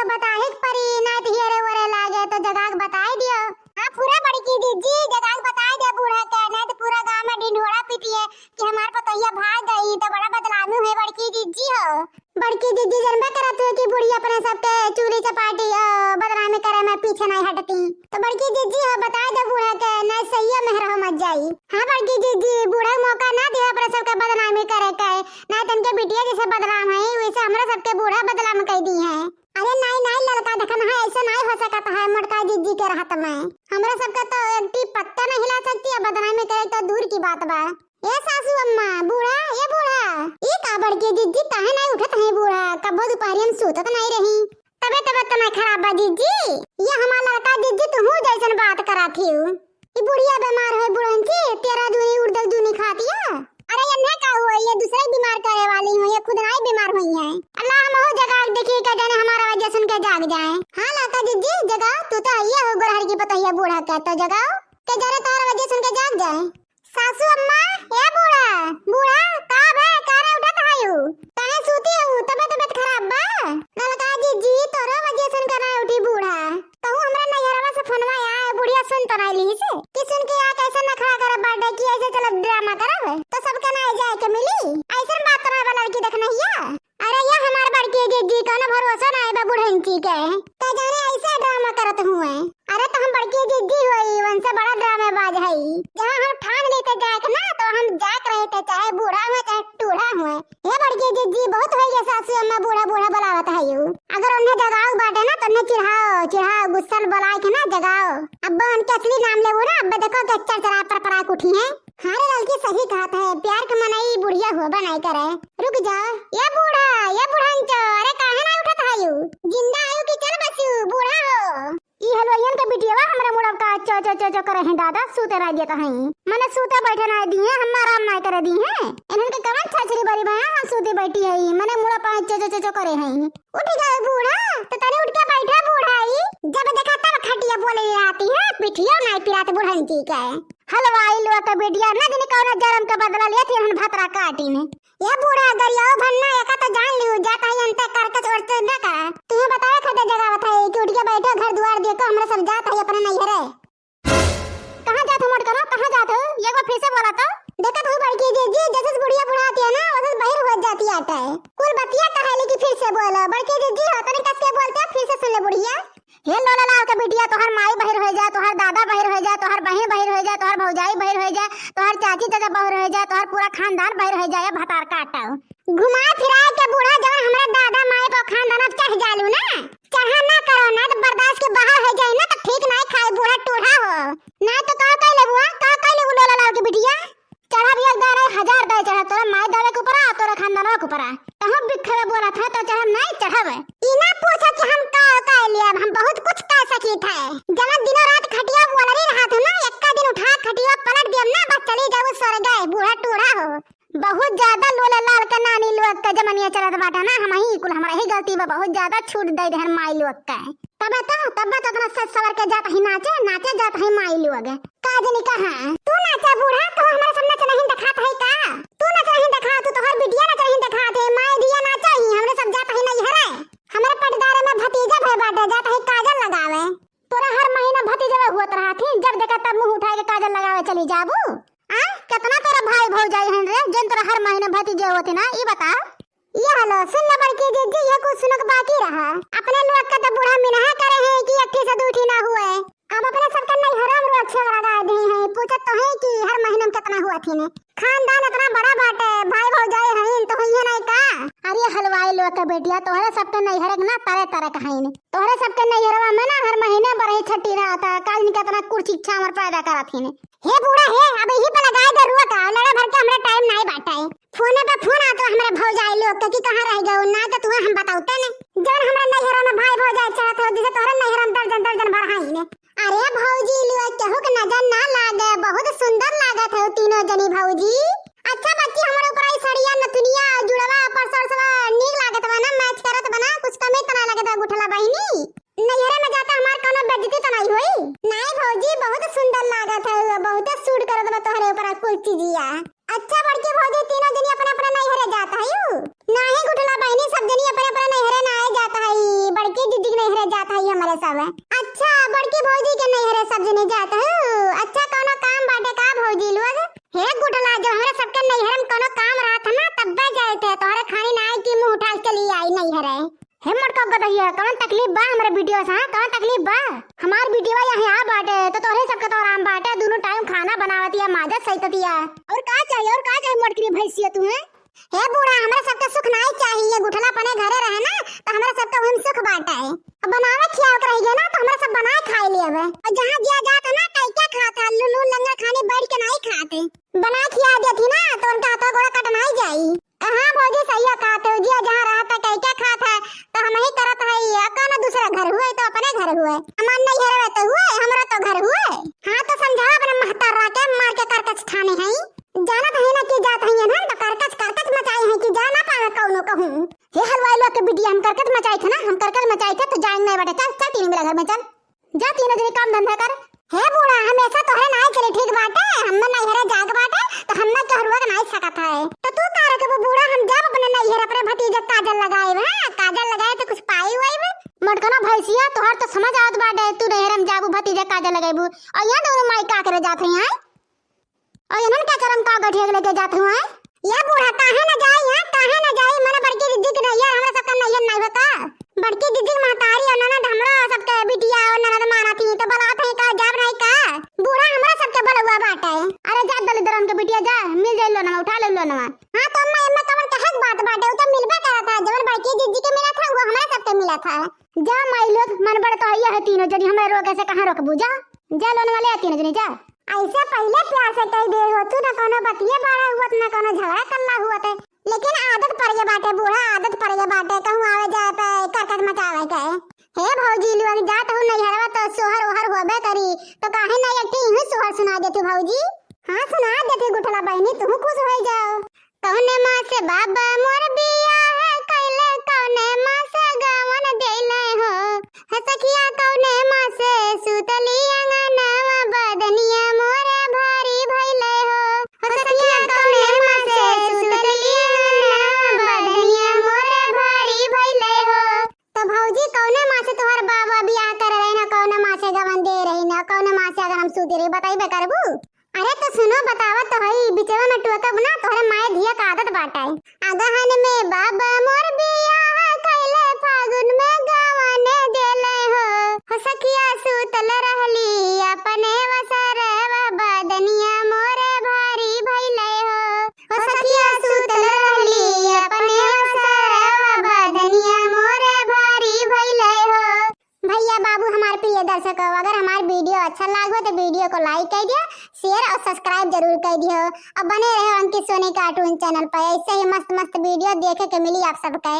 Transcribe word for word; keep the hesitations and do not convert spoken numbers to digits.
बताहिक परी, नाहीं त हियरे ओरे लागे, तो जगाक बताई दियो। हाँ, पूरा बड़की जिज्जी, जगाक बताई दे बूढ़ा के, नाहीं त पूरा गाँव में ढिंढोरा पीटिहैं कि हमार पतोहिया भाग गई, तो बड़ा बदनामी हुई बड़की जिज्जी हो। बड़की जिज्जी, जनबे करत हुई कि बुढ़िया अपने सबके चूरी चपाटी, अ, बदनामी करे में पीछे नाहीं हटती। तो बड़की जिज्जी हो, बताई दे बूढ़ा के, नाहीं सहिया मेहर हो मत जाई। हाँ बड़की जिज्जी, बूढ़ा मौका ना दिया अपने सबके बदनामी करे के, नाहीं तनके बिटिया जैसे बदनाम है, वैसे हमरा सबके बूढ़ा बदनाम कई दिहैं। अरे नाहीं, नाहीं ललका, देखन है, ऐसे नाहीं हो सकत है मोटका जिज्जी के रहत में। हमरा सबके तो एक टीप पत्ता नाहीं हिला सकती है, बदनामी करे तो दूर की बात बा। ए सासू अम्मा, बूढ़ा, ए बूढ़ा, ई का बड़की जिज्जी काहे नाहीं उठत है बूढ़ा? कबो दुपहरिया में सूतत नाहीं रही। तबे तबे तो नाहीं खराब बा जिज्जी। ये हमार ललका जिज्जी, तुहू जैसन बात करत हिउ। ई बुढ़िया बीमार है बुढ़ंची, तेरह दूनी उड़दक दूनी खातिया। अरे एन्हे का हुआ, ये दूसरे बीमार करे वाली हुई, ये खुद नाहीं बीमार हुई है। अल्लाह, हमहू जगाक देखी के जाने हमारा वजह सुन के जाग जाए। हाँ ललका जिज्जी, जगाओ, तू तो हइये हो गोरहर की पतोहिया बूढ़ा के, तो जगाओ, के जाने तोहरा वजह सुन के जाग जाए। सासू अम्मा, ए बूढ़ा, बूढ़ा, का भे, का रे उठत हयू? काहे सूती हऊ? तबियत, तबियत खराब बा? ललका जिज्जी, तोरो वजह सुन के नाहीं उठी बूढ़ा। कहूँ हमरा नैहरवा से फोनवा आए, बुढ़िया सुन तो नाहीं लीस कि सुन के आ कैसे नखरा करब बाटे कि ऐसे चलत ड्रामा करब, तो सबके नाहीं जाए के मिली। ऐसन बात तो नाहीं बा लड़की देखनहिया। अरे या हमार बड़की जिज्जी, कौनो भरोसा नाहीं बा बुढ़ंची के, का जाने ऐसे ड्रामा करत हुए। अरे तो हम बड़की जिज्जी होई, उनसे बड़ा ड्रामेबाज हई। जहाँ हम ठान लेते जाए के ना, तो हम जाए के रहे थे, चाहे बूढ़ा हुए, चाहे टूढ़ा हुए। हे बड़की जिज्जी, बहुत होई गए सासू अम्मा बूढ़ा बूढ़ा बुलावत हयू। अगर उन्हें जगाओ बाटे ना, तो उन्हें चिढ़ाओ, चिढ़ाओ, गुस्सा में बुलाए के ना जगाओ। अब्बा उनके असली नाम लेबू ना, अब्बा देखो के चरचरा परपरा के उठी हैं। हाँ रे ललकी, सही कहत है, प्यार के मनई बुढ़िया होबे नाहीं करे। रुक जा, ए बूढ़ा, ए बुढ़ंचो, अरे काहे नाहीं उठत हयू? जिंदा हयू कि चल बसू, बूढ़ा हो। ई हलवाइयन के बिटियावा हमरे मुड़वा का चो चो चो चो करे हैं दादा, सूते नाहीं देत हैं। मने सूते बैठे नाहीं दिहे, हम आराम नाहीं करे दिहे। इन्हन के कवन छछरी बरी बा, हम सूते बैठी हई, मने मुड़वा पा चो चो चो चो करे हैं। उठ गए बूढ़ा, तो तनी उठ के बैठा बूढ़ा ई। जब देखा तब खटिया बोले आती है, पिठिया नाहीं पिरात बुढ़ंची के। हलवाई लोग के बिटिया, न जाने कौन जरम के बदला लेत ही हन भतरा काटी में। ए बूढ़ा गरियाओ भन्ना, एका तो जान लियो, जात हई अंते करकस ओरते न का। तुम्हें बतावे खातिर जगावत है कि उठ के बैठो, घर दुआर देखो, हमरा सब जात हई अपने नैहरे। कहाँ जात हो मोटकनो, कहाँ जात हो? एक बार फिर से बोला तो। देखत हई बड़की जिज्जी, जैसे बुढ़िया बुढ़ाती है ना, वैसे बहिर हो जाती आटे। कुल बतिया कहे लेकिन फिर से बोलो। बड़की जिज्जी हो, तनी कस के बोलते, फिर से सुन ले बुढ़िया। हे लोला लाल के बिटिया, तोहर माई बहिर होइ जाए, तोहर दादा बहिर होइ जाए, तोहर बहिन बहिर होइ जाए, तोहर भौजाई बहिर होइ जाए, तोहर चाची चाचा बहिर होइ जाए, तोहर पूरा खानदान बहिर होइ जाए, भतार काटउ। घुमाए फिराए के बूढ़ा जवन हमरा दादा माई पर खानदान अब चढ़ जालू ना, चढ़ा ना करो ना तो बर्दाश्त के बाहर होइ जाए ना तो ठीक नाहीं खाए बूढ़ा टूढ़ा हो। ना तो का कह लेबू, हाँ? का कह लेबू लोला लाल के बिटिया? चढ़ब एक दाए नाहीं, हजार दाए चढ़ब। तोरा माई दादा के ऊपरा, तोरा खानदानवा के ऊपरा। कहूँ बिखरे बोलत है तो चढ़ब नाहीं, चढ़ब। ई ना पूछो कि हम का, का लेब, हम बहुत कुछ कर सकीत है। जना दिनों रात खटिया बोलरी रहत हो ना, एक्का दिन उठा खटिया पलट देब ना, बस चली जाऊ स्वर्ग, बूढ़ा टूढ़ा हो। बहुत ज्यादा लोला लाल के नानी लोग के जमनिया चलत बाटे ना, हमही कुल, हमरा ही गलती बा, बहुत ज्यादा छूट दे देहन माई लोग के। तबे तो, तबे तो अपना सज सवर के जात ही नाचे, नाचे जात ही माई लोग। का जनी कहाँ? तू नाचा बूढ़ा, तो हमरा सब नाच नहीं देखात है का? तू नाच नहीं देखात, तू तोहर बिटिया नाच नहीं देखात है, माई दिया नाचा ही, हमरे सब जात ही नैहरे। हमरे पटदारे में भतीजा भय बाटे, जात ही काजल लगावे। तोरा हर महीना भतीजवा हुअत रहत ही, जब देखा तब मुँह उठाए के काजल लगावे चली जाबू। आ, केतना तोरा भाई भौजाई हन रे, जन तोरा हर महीना भतीजे होत ही ना, ई बताओ। ये हलो, सुन ले बड़की जिज्जी, ये कुछ सुनक बाकी रहा। अपने लोग के तो बूढ़ा मिनहा करे हैं कि एक ठी से दू ठी ना हुए। अब अपने सबके नैहरों में रोक छेक लगा दे हैं, पूछत तो हैं कि हर महीना में केतना हुआ थी ने। खानदान इतना बड़ा बाटे, भाई भौजाई हैं तो हुई है नहीं का? अरे हलवाई लोग के बेटिया, तोहरे सबके नैहर के ना तरह तरह के हैं। तोहरे सबके नैहरवा में ना हर महीने बरही छट्टी रहता, काल निका इतना कुर्सी छावर पैदा करत ही ने। हे बूढ़ा हे, अब यही पे लगाए दे रुआ का, लड़ा भर के हमरा टाइम नाई बाटे। फोने पे फोन आत बा हमरे भौजाई लोग के कि कहाँ रह गयो, ना तो तुहे हम बताउते ने। जौन हमरा नैहरों में भाई भौजाई चलत हो, जैसे तोहरे नैहरों में दर्जन दर्जन भर हाई ने। अरे भौजी लोग, केहू के नजर ना लागे, बहुत सुंदर लागत हो तीनों जनी भौजी। अच्छा बच्ची, हमरे ऊपर आई सड़िया, नथुनिया, जुड़वा, परसरसवा नीक लागत बा ना, मैच करत बा ना, कुछ कमी तो ना लागत बा गुठला बहिनी। नैहरे में जाता हमार कौनो बेइज्जती तो नहीं हुई? नहीं भौजी, बहुत सुंदर लागत है, बहुत सूट करत बा तोहरे ऊपर कुल चीजिया। अच्छा बड़की भौजी, तीनों जनी अपने अपने नैहरे जात हयू? नाही गुठला बहिनी, सब जनी अपने अपने नैहरे नाए जात हई। बड़की दीदी के तब। अच्छा, बड़की भौजी के नैहरे सब जने जात हो? अच्छा, कौनो काम बाटे का भौजी लोग? हे गुठला, जब हमरा सबके नैहरे में कौनो काम रहत है ना, तब्बे जाइत है। तोहरे खानी ना आई कि मुँह उठा के चली आई नैहरे। हे मोटका गदहिया, कौन तकलीफ बा हमरे बिटिया से, हाँ? कौन तकलीफ बा? हमार बिटिया यहाँ आ बाटे, तो तोहरे सबके तो आराम बाटे, दोनों टाइम खाना बनावतिया, माजत सहिततिया। और का चाहिए, और का चाहिए मोटकी भैंसिया तू, हैं? हे बूढ़ा, हमरा सबके सुख नाई चाहिए, गुठला अपने घरे रहे ना, तो हमरा सबके वही में सुख बाटे। अब बनावे खियावे के रह गया ना, तो हमरा सब बनाए खाए ले अब। और जहाँ जिया जात है ना, कई क्या खात है, लू-, लून लंगर खाने बैठ के नाई खाते। बनाए खिया देती ना, तो उनका हाथों गोड़ा कट नाई जाई। हाँ भौजी, सही है कहत हो, जिया जहाँ रहत है, कई क्या खात है, तो हम ही करत है, या कौनो दूसरा घर हुए, तो अपने घर हुए, हमार नैहर हुए तो हुए, हमरा तो घर हुए। हाँ तो समझावा अपने महतारा के, मार के करकच ठाने हैं। जानत है ना कि जात है ना, तो करकच, करकच मचाई है कि जा ना पावे कौनो कहूँ। हे हलवाई लोग के बिटिया, हम करकच मचाई थे ना, हम करकच मचाई थे, तो जाएंगे नहीं बेटा, चल, चल तीन बेला घर में चल। जा तीनों जने काम धंधा कर। हे बूढ़ा, हमेशा तोहरे नाई चले ठीक बाटे, हम्मे नैहरे जाग बाटे, तो हम्मे केहरुआ के नाई सकत है। तो तू का रखबू बूढ़ा, हम जाब अपने नैहर अपने भतीजे काजल लगाए, हाँ, काजल लगाए तो कुछ पाई वाई। मोटकना भैंसिया, तोहर तो समझ आवत बाटे, तू नैहर में जाबू भतीजे काजल लगाबू, और यहाँ दोनों माई का करे जात है, हाँ? और इन्हन का करम का गठिया के लेके जात हुआ है? या बूढ़ा काहे न जाई, हाँ, काहे न जाई? मने बड़की जिज्जी के नैहर, हमरा सबका नैहर नहीं होता। बड़की जिज्जी के महतारी और ननद हमरा सबके बिटिया और ननद माना थी, तो बोला थे का जाब नहीं का? बूढ़ा हमरा सबके बलुआ बाटे। अरे जा दलिद्रन के बिटिया जा, मिल जाई लोनवा, उठा ले लोनवा। हाँ तो अम्मा, एम्मा कवन कहे के बात बाटे, उ तो मिलबे करत है, जवन बड़की जिज्जी के मिला था, वो हमरा सबके मिला था। जा माई लोग, मन बड़ तो है तीनों जनी, हमें रोके से कहाँ रोकबू, जा, जा लोनवा ले आ तीनों जनी, जा। ऐसे पहिले प्यार से कह दे हो तू, ना कोनो बतिये बड़ा हुआ, ना कोनो झगड़ा कल्ला हुआ थे। लेकिन आदत पड़ गए बाटे बूढ़ा, आदत पड़ गए बाटे, कहूँ आवे जाए पे करकच मचावे के। हे भौजी, लोग जात हूँ नैहरवा तो सोहर ओहर होबे करी, तो काहे ना एक ठे इहू सोहर सुना देती भौजी? हाँ सुना देती गुठला बहनी, तू खुश हो जाओ। कौने माँ से बाबा मोर बियाह कैले, कौने माँ से गवन देले हो। हो सखिया कौने माँ से सुतली अंगनवा, बदनिया मोरे भारी भइले हो। हो सखिया कौने माँ से सुतली अंगनवा, बदनिया मोरे भारी भइले हो। तो भौजी कौने माँ से तोहर बाबा बियाह करे रही ना, कौने माँ से गवन दे रही ना, कौने माँ से अगर हम सूती रही, बताइबे करबू? अरे तो सुनो, बतावत तो हई, बिचवा में टोकब ना, तोहरे माए धिया का आदत बाटे। अगहन में बाबा मोर बियाह कैले, फागुन में गवन देले हो। हो सखिया सूतल रहली अपने वसरवा, बदनिया मोरे भारी भइले हो। हो सखिया सूतल रहली अपने वसरवा, बदनिया मोरे भारी भइले हो। भैया बाबू, हमारे प्रिय दर्शकों, अगर हमार video अच्छा लागो तो video को like कर दियो, share और subscribe जरूर कर दियो और बने रहो अंकित सोनी cartoon channel पर। ऐसे ही मस्त मस्त video देखे के मिली आप सबके।